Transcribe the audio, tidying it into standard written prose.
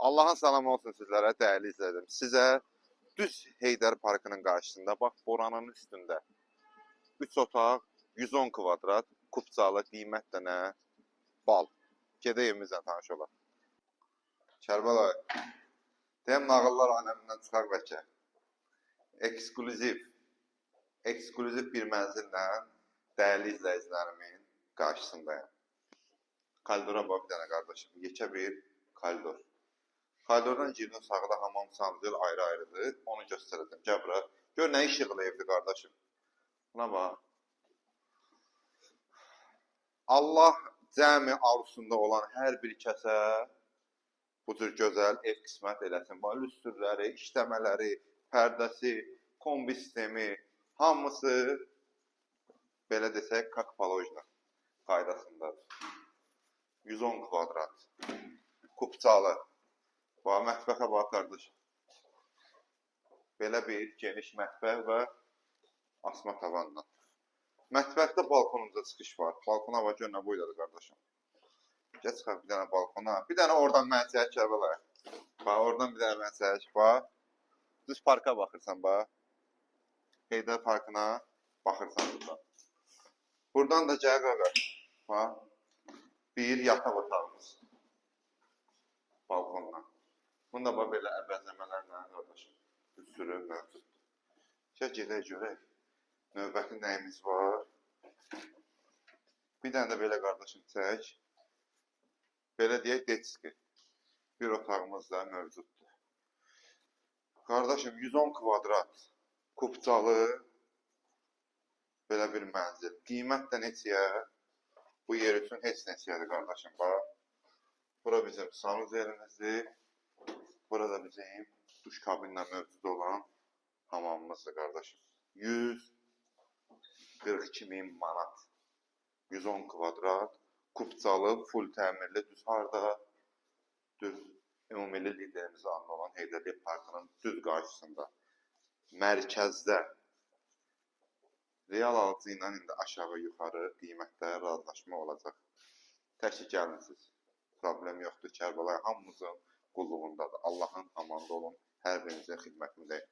Allahın salamı olsun sizlərə, dəyərli izləyicilər. Sizə düz Heydər Parkının qarşısında, bax Boranın üstündə 3 otaq, 110 kvadrat, kupçalı, qiymət də nə? Bal. Gedək evimizlə tanış olaq. Kərbəlayı, deyəm nağıllar aləmindən çıxaq bəlkə. Eksklüziv, eksklüziv bir mənzillə dəyərli izləyicilərimin qarşısındayım. Koridora bax bir dənə qardaşım, yekə bir koridor. Koridordan girdin sağda hamam sanuzel ayrı-ayrıdır. Onu göstərəcəm. Gəl bura. Gör nə işıqlı evdir qardaşım. Buna bax. Allah cəmi arzusunda olan hər bir kəsə bu cür gözəl ev qismət eləsin. Bax, lüstrləri, işləmələri, pərdəsi, kombi sistemi, hamısı belə desək, как положено qaydasındadır. 110 kvadrat. Kupçalı. Bax, mətbəxə bax, qardaş. Belə bir geniş mətbəx və asma tavanla. Mətbəxdə balkonumuza çıxış var. Balkona bax, gör nə boydadır qardaşım. Gəl çıxaq bir dənə balkona. Bir dənə oradan mən çək, Kərbəlayı. Bax, oradan bir dənə mən çək. Bax. Düz parka baxırsan, bax. Heydər Parkına baxırsan buradan. Buradan da gəl qaqa. Bax. Bir yataq otağımız. Balkondan. Bunu da bax belə əvəzləmələrlə qardaşım bir sürü mövcuddur. Gəl gedək görək. Növbəti nəyimiz var? Bir dənə də belə qardaşım çək. Belə deyək, detski. Bir otağımız da mövcuddur. Qardaşım 110 kvadrat kupçalı belə bir mənzil. Qiymət də neçəyə? Bu yer üçün heç neçəyədir qardaşım. Bax. Bura bizim sanuzelimizdir. Burada bizim duş kabinlə mövcud olan hamamımızdır qardaşım. 142 min manat. 110 kvadrat, kupçalı, full təmirli, düz harda? Düz ümummilli liderimizin adında olan Heydər Əliyev Parkının düz qarşısında. Mərkəzdə. Real alıcı ilə indi aşağı yuxarı qiymətdə razılaşma olacaq. Tək ki gəlin siz. Problem yoxdur. Kərbəlayı hamımızın qulluğundadır. Allahın amanında olun. Hər birinizin xidmətindəyim.